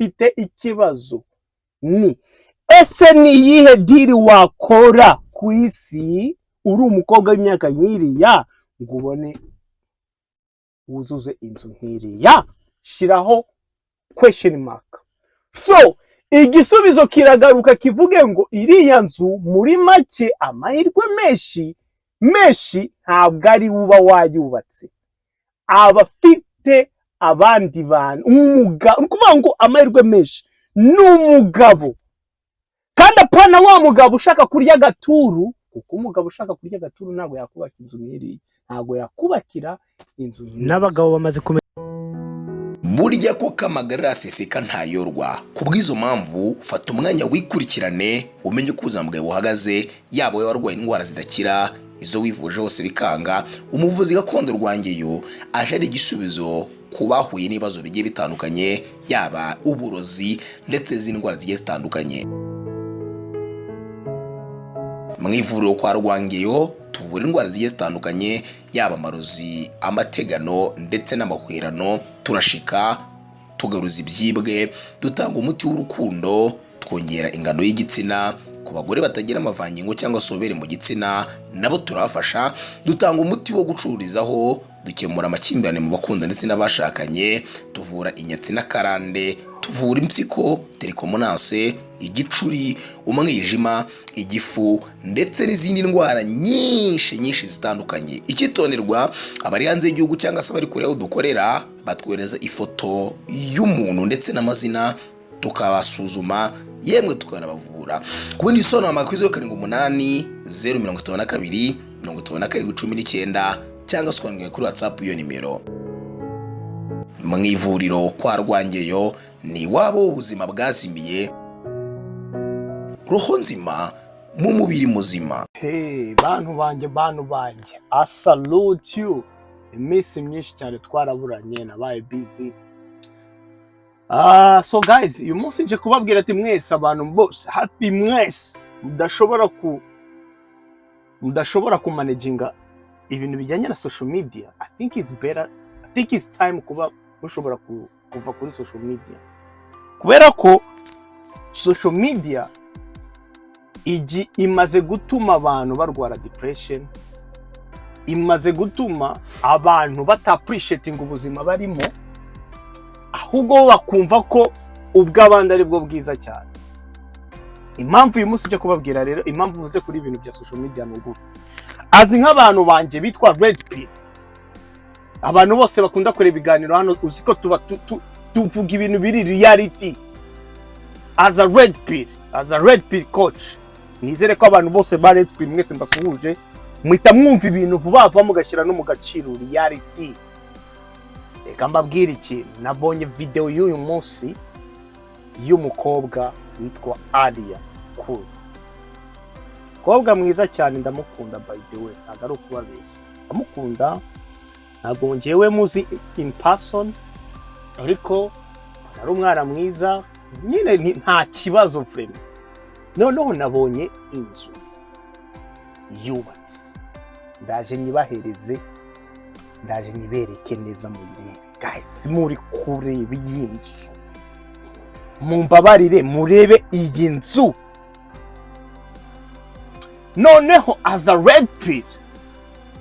Mfite ikibazo, ni ese ni iyihe deal wakora ku isi uri umukobwa w'imyaka nk'iriya ngo ubone wuzuze inzu nk'iriya? Shyiraho question mark. So igisubizo kiragaruka kivuge ngo iriya nzu, muri make, amahirwe menshi menshi ntabwo ari uba wayubatse, aba afite abandi bantu. Umugabo, ni ukuvuga ngo amahirwe menshi ni umugabo, kandi apana wa mugabo ushaka kurya agaturu, kuko umugabo ushaka kurya agaturu ntabwo yakubaka inzu nk'iriya, ntabwo yakubakira inzu nk'iriya. N'abagabo bamaze kumenya. Burya ko kamagara araseseka ntayorwa. Ku bw'izo mpamvu, fata umwanya wikurikirane, umenye uko ubuzima bwawe buhagaze, yaba wowe warwaye indwara zidakira, izo wivuje hose bikanga. Umuvuzi gakondo Rwangeyo aje ari igisubizo ku bahuye n'ibibazo bigiye bitandukanye, yaba uburozi ndetse n'izindi ndwara zigiye zitandukanye. Mu ivuriro kwa Rwangeyo tuvura indwara zigiye zitandukanye, yaba amarozi, amategano ndetse n'amahwerano. Turashika, tugaruza ibyibwe, dutanga umuti w'urukundo, twongera ingano y'igitsina ku bagore batagira amavangingo cyangwa sobere mu gitsina, nabo turabafasha. Dutanga umuti wo gucururizaho, dukemura amakimbirane mu bakunda ndetse n'abashakanye, tuvura inyatsi n'akarande, tuvura impyiko, trichomonase, igicuri, umwijima, igifu ndetse n'izindi ndwara nyinshi nyinshi zitandukanye. Icyitonderwa, abari hanze y'igihugu cyangwa se abari kure aho dukorera batwohereza ifoto y'umuntu ndetse n'amazina, tukabasuzuma, yemwe tukanabavura. Ku bindi bisobanuro kuri 0780525719, cyangwa se ukandika kuri WhatsApp iyo nimero. Mu ivuriro kwa Rwangeyo ni iwabo w'ubuzima bwazimiye, roho nzima mu mubiri muzima. Hey, bantu banjye, bantu banjye, I salute you. Iminsi myinshi cyane twaraburanye, nabaye busy. Ah, so guys, uyu munsi nje kubabwira ati mwese, abantu bose happy, mwese mudashobora kumanaginga ibintu bijyanye na social media, I think it's better, I think it's time kuba mushobora kuva kuri social media, kubera ko social media igi imaze gutuma abantu barwara depression, imaze gutuma abantu bata appreciating ubuzima barimo, ahubwo bo bakumva ko ubw'abandi ari bwo bwiza cyane. Impamvu uyu munsi ujya kubabwira rero, impamvu uvuze kuri ibintu bya social media, ni ubu azi nk'abantu banjye bitwa red pill, abantu bose bakunda kureba ibiganiro hano, uzi ko tuba tuvuga ibintu biri reality. As a red pill, as a red pill coach, nizere ko abantu bose ba red pill mwese mbasuhuje, muhita mwumva ibintu vuba vuba, mugashyira no mu gaciro, reality. Reka mbabwire ikintu. Nabonye video y'uyu munsi y'umukobwa witwa Alliah Cool, umukobwa mwiza cyane, ndamukunda by the way, ntabwo ari ukubabeshya, ndamukunda. Ntabwo ngewe muzi in person, ariko ari umwana mwiza nyine, nta kibazo vraiment. Noneho nabonye inzu yubatse, ndaje nyibahereze, ndaje nyibereke neza muyirebe. Guys, muri kureba iyi nzu, mumbabarire murebe iyi nzu. Noneho as a red pill,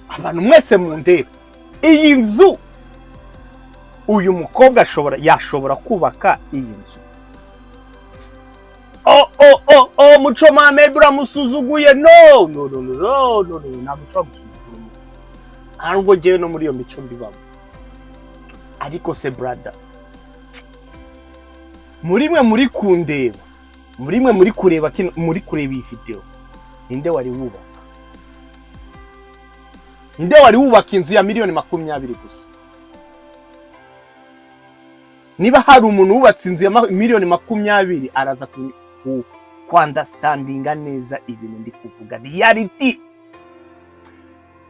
abantu mwese mundebe iyi nzu. Uyu mukobwa ashobora, yashobora kubaka iyi nzu? Oh oh oh oh, Muco Mohamed, uramusuzuguye. No, no, no, no, no, no, no, ntabwo nshobora gusuzugura umuntu, nta nubwo ngewe no muri iyo mico mbibamo. Ariko se brother, muri mwe muri kundeba, muri mwe muri kureba kino, muri kureba iyi video, ninde wari wubaka, ninde wari wubaka inzu ya miliyoni 20 gusa? Niba hari umuntu wubatse inzu ya miliyoni 20, araza ku understandinga neza ibintu ndi kuvuga, reality.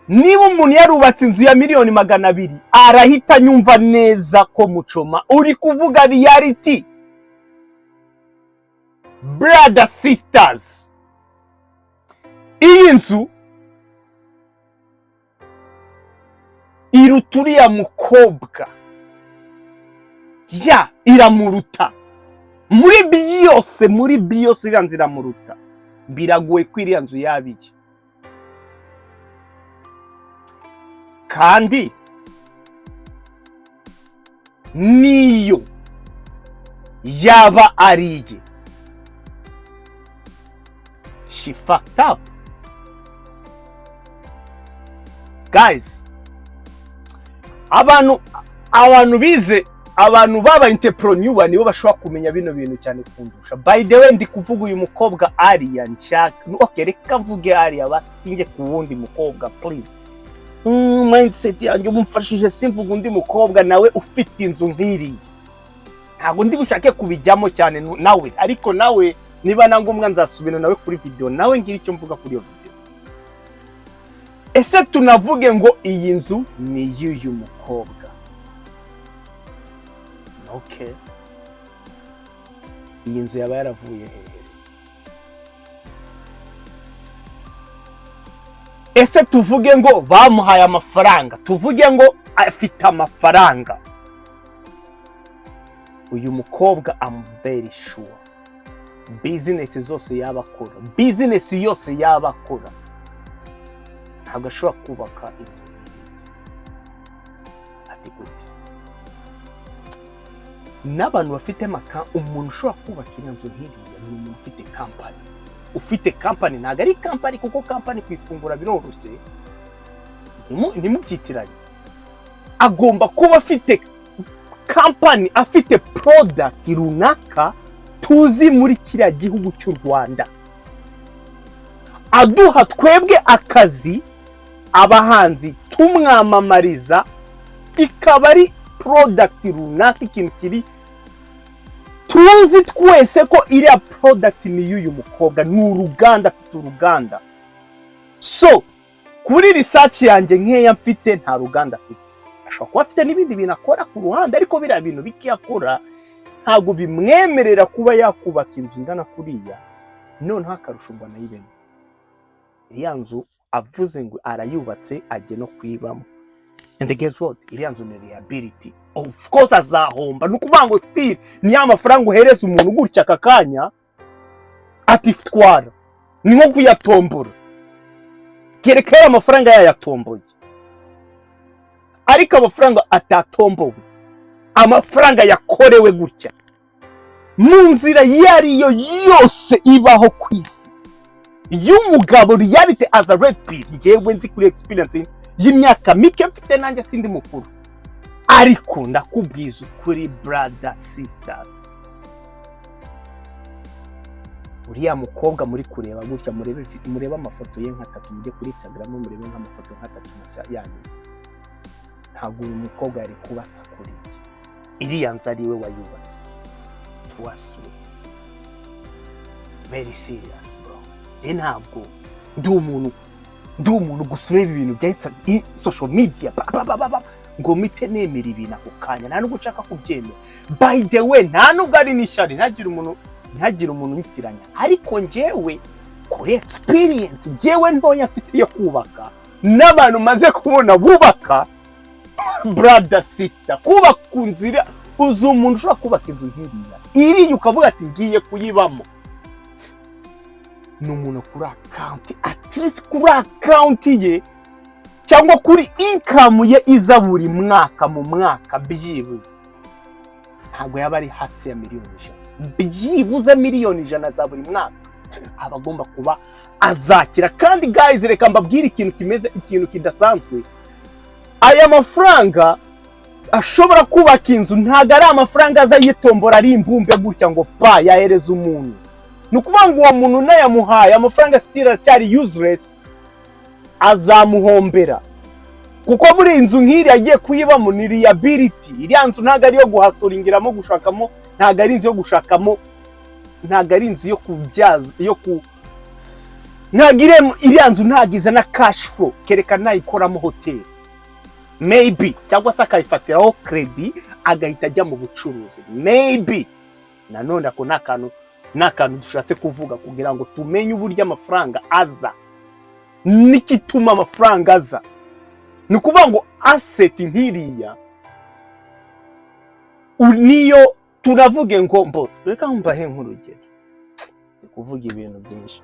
Niba umuntu yarubatse inzu ya miliyoni 200, arahita anyumva neza ko Mucoma uri kuvuga reality. Brother, sisters, iyi nzu iruta uriya mukobwa, ya iramuruta. Muri byose, muri byose, iriya nzu iramuruta. Biragoye ko iriya nzu yaba iye. Kandi niyo yaba ari iye, she fucked up, guys. Abantu bize, abantu baba entrepreneur, nibo bashobora kumenya bino bintu cyane kundusha. By the way, ndi kuvuga uyu mukobwa Ariya. Nshaka, okay, reka mvuge Ariya, basinge ku wundi mukobwa, please. Mindset yanjye umumfashije simvuga undi mukobwa nawe ufite inzu nk'iriya. Ntabwo ndi bushake kubijyamo cyane nawe, ariko nawe niba na ngombwa nzasubira nawe kuri video, nawe ngira icyo mvuga kuri iyo video. Ese tunavuge ngo iyi nzu ni iy'uyu mukobwa? Okay, iyi nzu yaba yaravuye hehe? Ese tuvuge ngo bamuhaye amafaranga, tuvuge ngo afite amafaranga? Uyu mukobwa, I'm very sure, business zose yaba akora, business yose yaba akora, ntabwo ashobora kubaka inzu. Ati gute? N'abantu bafite maka, umuntu ushobora kubaka iriya nzu nk'iriya ni umuntu ufite company. Ufite company, ntabwo ari company, kuko company kuyifungura biroroshye, ntimubyitiranye. Agomba kuba afite company, afite product runaka tuzi muri kiriya gihugu cy'u Rwanda, aduha twebwe akazi abahanzi tumwamamariza, ikaba ari product runaka, ikintu kiri tuzi twese ko iriya product ni iy'uyu mukobwa, ni uruganda, afite uruganda. So kuri research yanjye nkeya mfite, nta ruganda afite. Ashobora kuba afite n'ibindi bintu akora ku ruhande, ariko biriya bintu bike akora ntabwo bimwemerera kuba yakubaka inzu ingana kuriya. Noneho akarusho, ngo anayibemo. Iriya nzu avuze ngo arayubatse, ajye no kuyibamo, and guess what? Iriya nzu ni liability. Of course azahomba. Ni ukuvuga ngo still ni ya mafaranga uhereza umuntu gutya aka kanya ati "Twara", ni nko kuyatombora. Kereka yari amafaranga yayatomboye, ariko amafaranga atatombowe, amafaranga yakorewe gutya mu nzira iyo ari yo yose ibaho ku isi y'umugabo, reality as a red pill, njyewe nzi kuri experience y'imyaka mike mfite, nanjye sindi mukuru, ariko ndakubwiza ukuri, brother, sisters, uriya mukobwa muri kureba gutya, murebe amafoto ye nk'atatu, mujye kuri Instagram murebe nk'amafoto nk'atatu mashya yanyu, ntabwo uyu mukobwa yari kuba asa kuriya iriya nzu ari we wayubatse. Trust me, very serious, bro. Rero ntabwo ndi umuntu gusa ureba ibintu bya social media ba, ba, ba, ba, ba, ngo mpite nemera ibintu ako kanya. Nta nubwo nshaka kubyemera. By the way, nta nubwo ari n'ishyari, ntihagire umuntu unyitiranya, ariko njyewe kuri experience njyewe ntoya mfite yo kubaka n'abantu maze kubona bubaka, brother, sister, kubaka ku nzira, uzi umuntu ushobora kubaka inzu nk'iriya, iriya ukavuga ati "Ngiye kuyibamo", ni umuntu kuri account, at least kuri account ye cyangwa kuri income ye iza buri mwaka, mu mwaka byibuze ntabwo yaba ari hasi ya miliyoni 100. Byibuze miliyoni 100 za buri mwaka aba agomba kuba azakira. Kandi guys, reka mbabwire ikintu kimeze, ikintu kidasanzwe. Aya mafaranga ashobora kubaka inzu ntabwo ari amafaranga aza yitombora ari imbumbe gutya ngo pa yahereza umuntu. Ni ukuvuga ngo uwo muntu unayamuhaye, amafaranga still aracyari useless, azamuhombera, kuko muri iyi nzu nk'iriya agiye kuyibamo ni liability. Iriya nzu ntabwo ari iyo guhasuringiramo, gushakamo, ntabwo ari inzu yo gushakamo, ntabwo ari inzu yo kubyaza, yo ku ntabwo iriya nzu ntabwo izana cash flow, kereka nayikoramo hoteli maybe, cyangwa se akayifatiraho credit agahita ajya mu bucuruzi maybe. Nanone ako ni akantu dushatse kuvuga kugira ngo tumenye uburyo amafaranga aza n'igituma amafaranga aza. Ni ukuvuga ngo asset nk'iriya niyo tuvuge ngo ni iy'uyu mukobwa, Turavuge ngo mbo reka mbahe nk'urugero. Ndi kuvuga ibintu byinshi.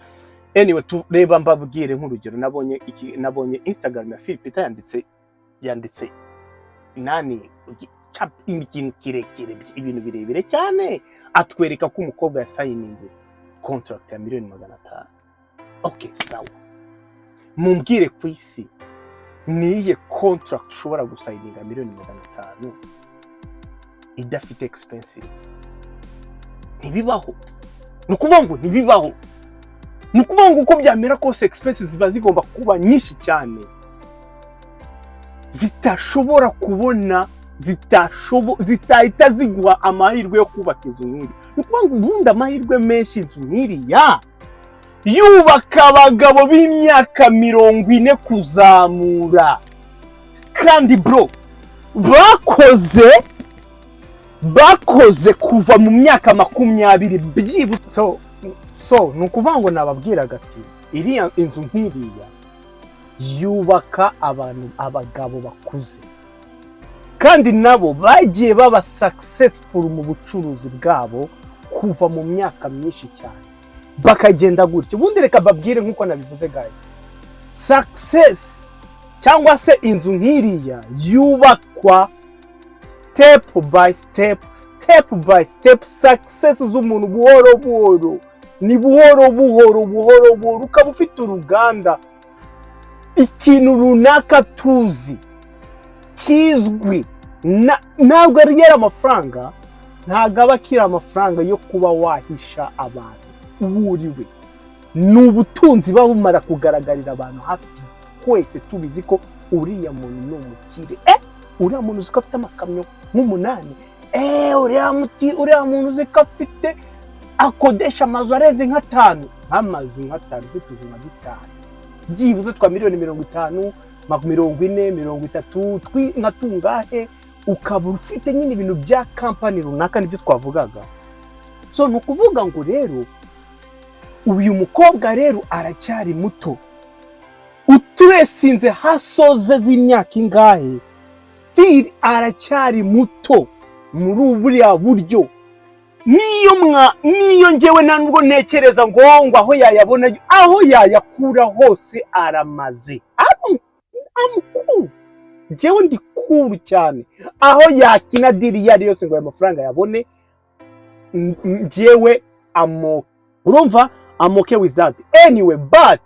Anyway, reba mbabwire nk'urugero. Nabonye iki, nabonye Instagram ya Phil Peter yanditse nani ikintu kirekire, ibintu birebire cyane, atwereka ko umukobwa yasigninze contract ya miliyoni 500. Okay, sawa, mumbwire, ku isi niye contract ushobora gusigninga miliyoni 500 idafite expenses? Ntibibaho. Ni ukuvuga ngo ntibibaho. Ni ukuvuga ngo uko byamera kose, expenses ziba zigomba kuba nyinshi cyane, zitashobora kubona, zitahita ziguha amahirwe yo kubaka inzu nk'iri. Ni ukuvuga ngo ubundi amahirwe menshi, inzu nk'iriya yubaka abagabo b'imyaka 40 kuzamura, kandi bro bakoze kuva mu myaka 20 byibutse. So ni ukuvuga ngo nababwiraga ati iriya inzu nk'iriya yubaka abantu, abagabo bakuze, kandi nabo bagiye baba successful mu bucuruzi bwabo kuva mu myaka myinshi cyane, bakagenda gutyo. Ubundi reka babwire nk'uko nabivuze, guys, success cyangwa se inzu nk'iriya yubakwa step by step, step by step. Success z'umuntu buhoro buhoro, ni buhoro buhoro, buhoro buhoro, ukaba ufite uruganda, ikintu runaka tuzi kizwi. Ntabwo ari yari amafaranga, ntabwo aba akiri amafaranga yo kuba wahisha abantu uwo uriwe. Ni ubutunzi buba bumara kugaragarira abantu hafi twese, tubizi ko uriya muntu ni umukire. Uriya muntu uzi ko afite amakamyo nk'umunani? Uriya muntu uzi ko afite, akodesha amazu arenze nk'atanu, nk'amazu nk'atanu, ufite utuzu nka dutanu byibuze twa miliyoni 50, 40, 30, nka tungahe, ukaba ufite nyine ibintu bya company runaka, nibyo twavugaga. So ni ukuvuga ngo rero uyu mukobwa rero aracyari muto, uturesinze hasoze z'imyaka ingahe, still aracyari muto muri buriya buryo. Niyo ngewe nta nubwo ntekereza ngo aho yayabona, aho yayakura hose aramaze. I'm cool, njyewe ndi cool cyane. Aho yakina deal iyo ari yose ngo ayo mafaranga yabone, njyewe amo urumva I'm okay with that. Anyway, but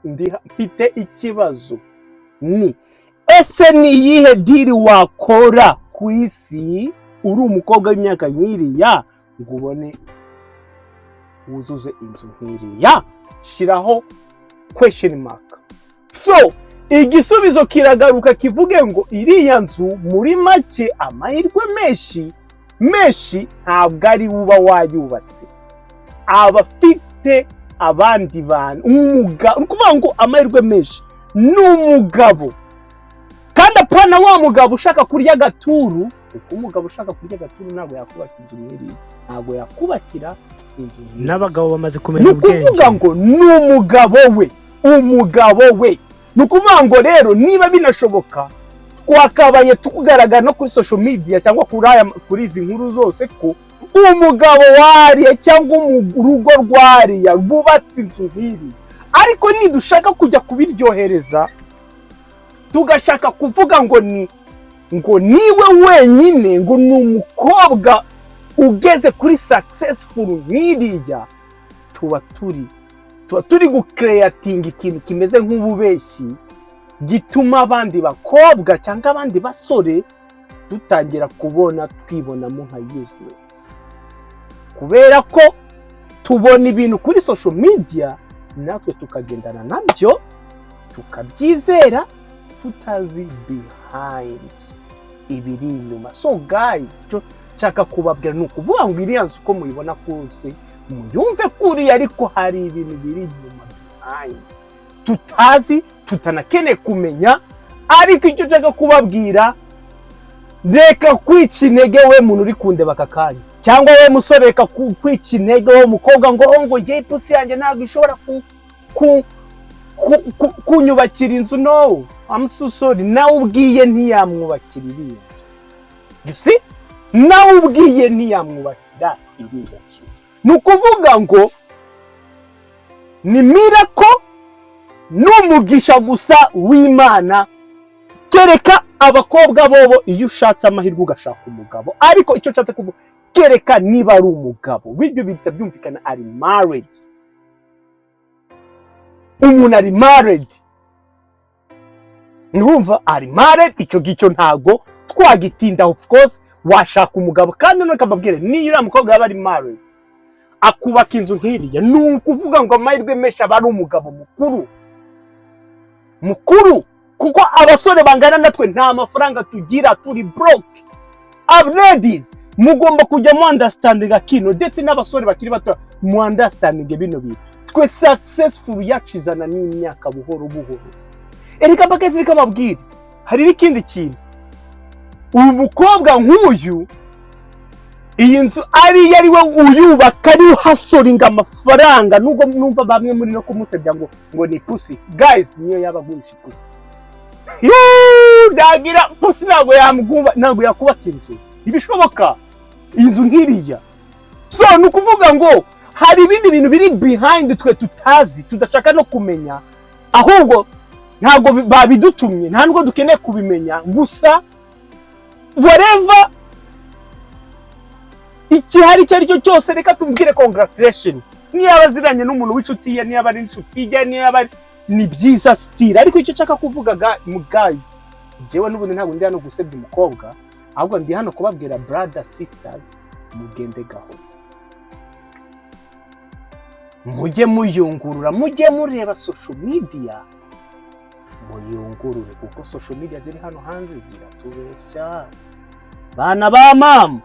ndi mfite ikibazo, ni ese ni iyihe deal wakora ku isi uri umukobwa w'imyaka nk'iriya ngo ubone wuzuze inzu nk'iriya? Shyiraho question mark. So igisubizo kiragaruka kivuge ngo iriya nzu, muri make, amahirwe menshi menshi ntabwo ari uba wayubatse, aba afite abandi bantu. Umugabo, ni ukuvuga ngo amahirwe menshi ni umugabo, kandi apana wa mugabo ushaka kurya agaturu, kuko umugabo ushaka kurya agaturu ntabwo yakubaka inzu nk'iriya, ntabwo yakubakira inzu nk'iriya. N'abagabo bamaze Ni kumenya ubwenge. ukuvuga ngo ni umugabo we, umugabo we. Ni ukuvuga ngo rero niba binashoboka, twakabaye tugaragara no kuri social media cyangwa kuri izi nkuru zose ko umugabo wariya cyangwa urugo rwariya rwubatse inzu nk'iri. Ariko nidushaka kujya kubiryohereza, tugashaka kuvuga ngo niwe wenyine, ngo ni umukobwa ugeze kuri successful nk'iriya, tuba turi gucreatinga ikintu kimeze nk'ububeshyi gituma abandi bakobwa cyangwa abandi basore dutangira kubona twibonamo nka useless, kubera ko tubona ibintu kuri social media natwe tukagendana nabyo, tukabyizera, tutazi behind, ibiri inyuma. So guys, icyo nshaka kubabwira ni ukuvuga ngo iriya nzu uko muyibona kose, muyumve kuriya, ariko hari ibintu biri inyuma, behind, tutazi, tutanakeneye kumenya. Ariko icyo nshaka kubabwira, reka kwica intege we muntu uri kundeba aka kanya, cyangwa we musore, reka kwica intege wowe mukobwa ngo njye ipusi yanjye ntabwo ishobora kunyubakira inzu. No, I'm so sorry, nawe ubwiye ntiyamwubakira iriya nzu. You see, nawe ubwiye ntiyamwubakira. Iriya nzu, ni ukuvuga ngo ni miracle, n'umugisha gusa w'Imana. Kereka abakobwa bobo, iyo ushatse amahirwe ugashaka umugabo. Ariko icyo nshatse kuvuga, kereka niba ari umugabo, bityo bihita byumvikana ari married. Umuntu ari married, ntumva ari married, icyo ngicyo ntago twagitinda. Of course washaka umugabo. Kandi none akababwira, niyo uriya mukobwa yaba ari married akubaka inzu nk'iriya, ni ukuvuga ngo amahirwe menshi aba ari umugabo mukuru mukuru, kuko abasore bangana natwe nta mafaranga tugira, turi broke. Ladies, mugomba kujya mu understanding kino, ndetse n'abasore bakiri bato mu understanding bino bintu. Twe successful yacu izana n'imyaka buhoro buhoro. Erega mbagazi, reka babwire, hari n'ikindi kintu. Uyu mukobwa nk'uyu, iyi nzu ariyo ari we uyubaka, ari uhustlinga amafaranga, nubwo numva bamwe muri no kumusebya ngo ni pussy. Guys, niyo yaba agurisha ipusi, yuuu, ndagira pussy, ntabwo yamugumba, ntabwo yakubaka inzu ibishoboka, inzu nk'iriya. So ni ukuvuga ngo hari ibindi bintu biri behind twe tutazi, tudashaka no kumenya. Ahubwo ntabwo babidutumye, nta nubwo dukeneye kubimenya. Gusa whatever ikihari icyo ari cyo cyose, reka tumubwire congratulation. Niba aziranye n'umuntu w'inshuti ye, niba ari inshuti ye, niba ari ni byiza still. Ariko icyo nshaka kuvuga mu guys, njyewe n'ubundi ntabwo ndi hano gusebya umukobwa, ahubwo ndi hano kubabwira, brother, sisters, mugende gahoro, mujye muyungurura, mujye mureba social media muyungurure, kuko social media ziri hano hanze ziratubeshya, bana ba mama.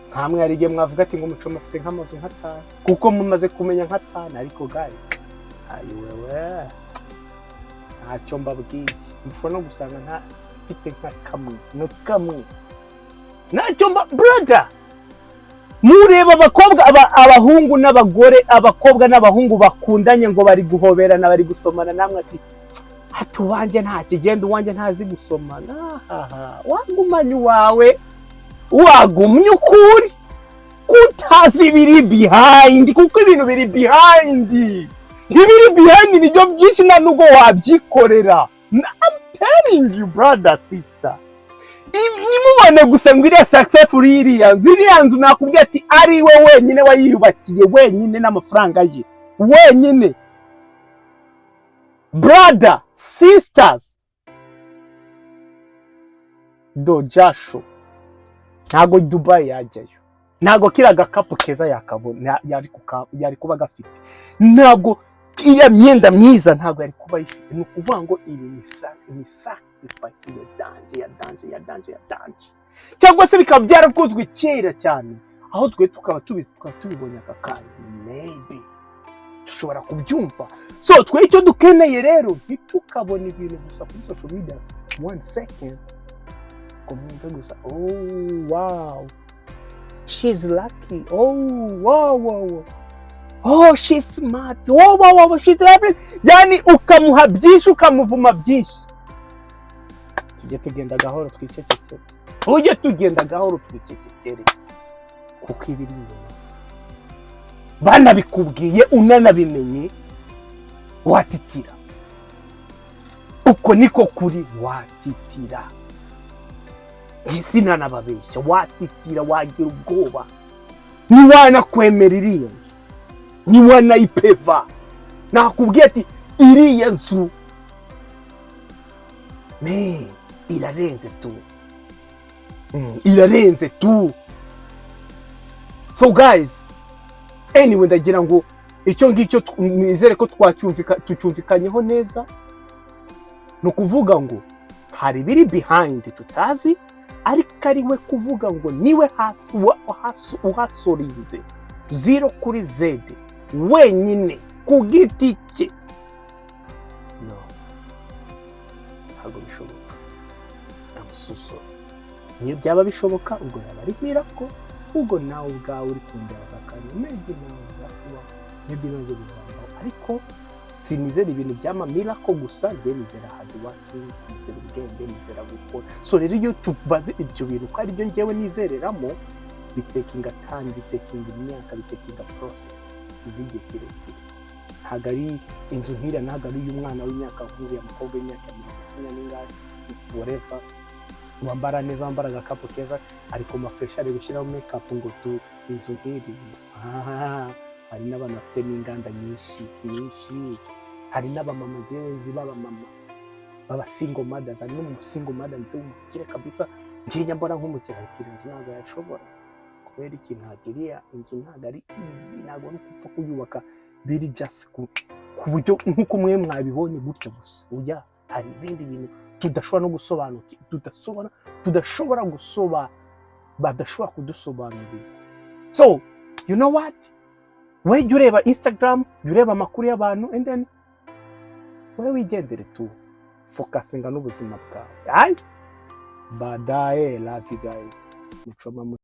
Nkamwe hari igihe mwavuga ati ngo Mucoma afite nk'amazu nk'atanu, kuko mumaze kumenya nk'atanu. Ariko guys, ayi wewe, ntacyo mbabwiye, mushobora no gusanga nta mfite nka kamwe na kamwe, ntacyo mba. Brother, mureba abakobwa, abahungu n'abagore, abakobwa n'abahungu bakundanye ngo bari guhoberana, bari gusomana, namwe ati uwanjye nta kigenda, uwanjye ntazi gusomana. Ahaha, wagumanye uwawe, wagumye ukuri kutazi ibiri behind, kuko ibintu biri behind, ibiri behind nibyo byinshi, nta nubwo wabyikorera. I'm telling you, brother, sister, nimubone gusa ngo iriya successful, iriya nzu, iriya nzu nakubwiye ati ari we wenyine wayiyubakiye wenyine n'amafaranga ye wenyine. Brother, sisters, do jasho ntago Dubai yajyayo, ntago kiriya gakapu keza yakabona yari kuba gafite, ntabwo iriya myenda myiza ntabwo yari kuba ayifite. Ni ukuvuga ngo ibi ni sacrifice ya danger, ya danger, ya danger, ya danger, cyangwa se bikaba byarakozwe kera cyane, aho twe tukaba tubizi, tukaba tubibonye aka kanya, maybe dushobora kubyumva. So twe icyo dukeneye rero, ntitukabone ibintu gusa kuri social media one second ngo mwumve gusa, "Oh wow, she's lucky. Oh wow, oh, she's smart. Oh wow, she's everything." Yani ukamuha byinshi, ukamuvuma byinshi. Tujye tugenda gahoro twicecekere, tujye tugenda gahoro twicecekere, kuko ibiri inyuma banabikubwiye, unanabimenye, watitira. Uko niko kuri, watitira. Njye sinanababeshya, watitira, wagira ubwoba, ntiwanakwemera iriya nzu, ntiwanayipeva. Nakubwiye ati iriya nzu, man, irarenze tu. Irarenze tu. So guys, anyway, ndagira ngo icyo ngicyo nizere ko twacyumvika, tucyumvikanyeho neza. Ni ukuvuga ngo hari ibiri behind tutazi, ariko ari we kuvuga ngo niwe uhustlinze zero kuri Z wenyine ku giti cye, no, ntabwo bishoboka. I'm so sorry. Niyo byaba bishoboka, ubwo yaba ari miracle. Ubwo nawe ubwawe uri kundeba aka kanya, maybe nawe bizakubaho, maybe nanjye bizambaho. Ariko sinizera ibintu by'ama miracle gusa, njye nizera hard working, nizera ubwenge, nizera gukora. So rero iyo tubaze ibyo bintu ko ari byo ngewe nizereramo. Bitakinga time, bitakinga imyaka, bitakinga process z'igihe kirekire. Ntabwo ari inzu nk'iriya, ntabwo ari iy'umwana w'imyaka nk'uriya mukobwa w'imyaka 40 n'ingahe, whatever, wambara neza, wambara agakapu keza, ari ku mafresh, ari gushyiraho makeup ngo tu inzu nk'iriya. Ah, hari n'abantu bafite n'inganda nyinshi nyinshi. Hari n'abamama njyewe nzi b'abamama baba single mothers. Hari n'umu single mother nzi w'umukire kabisa, njye njya mbona nk'umukire, ariko iriya nzu ntabwo yashobora. Kubera iki? Ntabwo iriya inzu, ntabwo ari easy, ntabwo ari upfa kuyubaka biri just ku buryo nk'uko mwe mwabibonye gutya gusa. Ujya hari ibindi bintu tudashobora no gusobanukirwa, tudashobora gusoba, badashobora kudusobanurira. So you know what, we jya ureba Instagram, jya ureba amakuru y'abantu, and then wowe wigendere tu focusinga n'ubuzima bwawe. Ay, badaye, love you guys, mucoma.